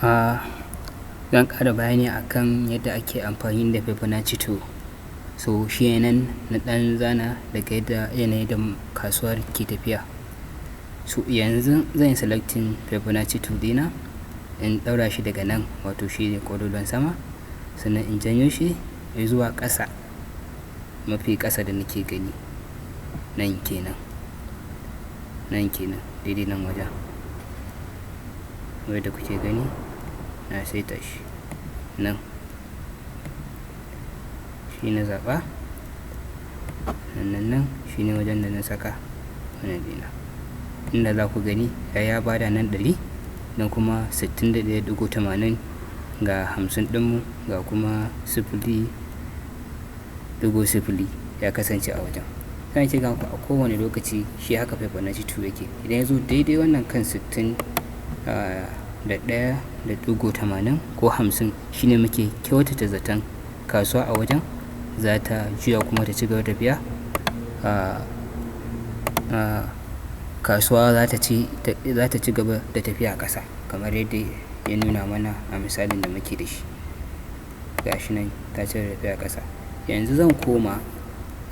Zan ƙara bayani akan yadda ake amfani da Fibonacci tool. So shi nan na ɗan zana daga yadda yanayin da kasuwar ke tafiya. So yanzu zan yi selecting Fibonacci tool ɗina, in ɗaura shi daga nan, wato shi ne ƙololuwan sama, sannan in janyo shi zuwa ƙasa, mafi ƙasa da nake gani. Nan kenan. Nan kenan, daidai nan wajen. Yadda kuke gani, na saita shi nan. Shi na zaɓa. Sannan nan shi ne wajen da na saka wannan ɗina. Inda za ku gani ya bada nan 100, nan kuma 61.80, ga 50 ɗinmu, ga kuma 0.0 ya kasance a wajen. Zan ce muku, a kowane lokaci shi haka Fibonacci tool yake. Idan ya zo daidai wannan kan 61.80 ko 50, shine muke kyautata zaton kasuwa a wajen za ta juya kuma ta ci gaba da tafiya. Kasuwa za ta ci gaba da tafiya ƙasa kamar yadda ya nuna mana a misalin da muke da shi. Ga shi nan ta ci gaba da tafiya ƙasa. Yanzu zan koma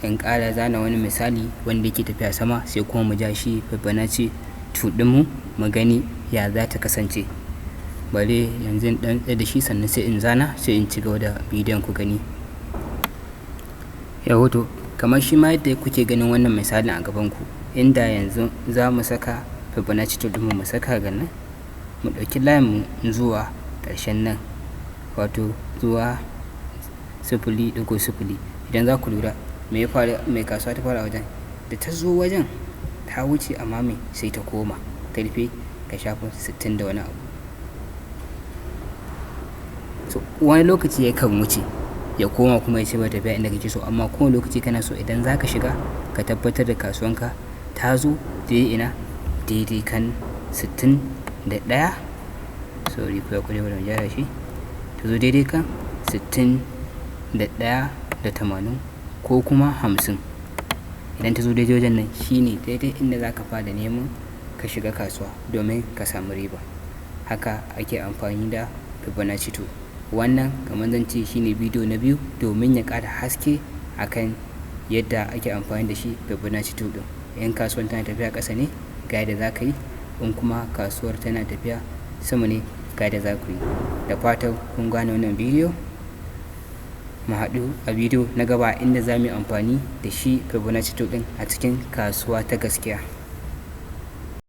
in ƙara zana wani misali wanda yake tafiya sama, sai kuma mu ja shi Fibonacci tool ɗinmu mu gani ya za ta kasance. Bari yanzu in ɗan tsai da shi, sannan sai in zana, sai in ci gaba da bidiyon ku gani. Yauwa, to kamar shi ma yadda kuke ganin wannan misalin a gabanku, inda yanzu za mu saka Fibonacci tool ɗinmu, mu saka ga nan, mu ɗauki line mu zuwa ƙarshen nan, wato zuwa 0.0. Idan za ku lura me ya faru, mai kasuwa ta fara a wajen, da ta zo wajen ta wuce, amma me sai ta koma ta rufe ga shafin 60 da wani abu. So wani lokaci yakan wuce ya koma kuma ya cigaba da tafiya inda kake so, amma kowane lokaci kana so idan za ka shiga, ka tabbatar da kasuwanka ta zo daidai ina? Daidai kan 61. Sorry, ku haƙuri, bari mu gyara shi. Ta zo daidai kan 61 da 80 ko kuma 50. Idan ta zo daidai wajen nan, shine daidai inda za ka fara neman ka shiga kasuwa domin ka samu riba. Haka ake amfani da Fibonacci tool. Wannan kamar zan ce shine bidiyo na biyu domin ya ƙara haske akan yadda ake amfani da shi Fibonacci tool ɗin. In kasuwar tana tafiya ƙasa ne, ga yadda za ka yi, in kuma kasuwar tana tafiya sama ne, ga yadda za ku yi. Da fatan kun gane wannan bidiyo. Mu haɗu a bidiyo na gaba inda za mu yi amfani da shi Fibonacci tool ɗin a cikin kasuwa ta gaskiya.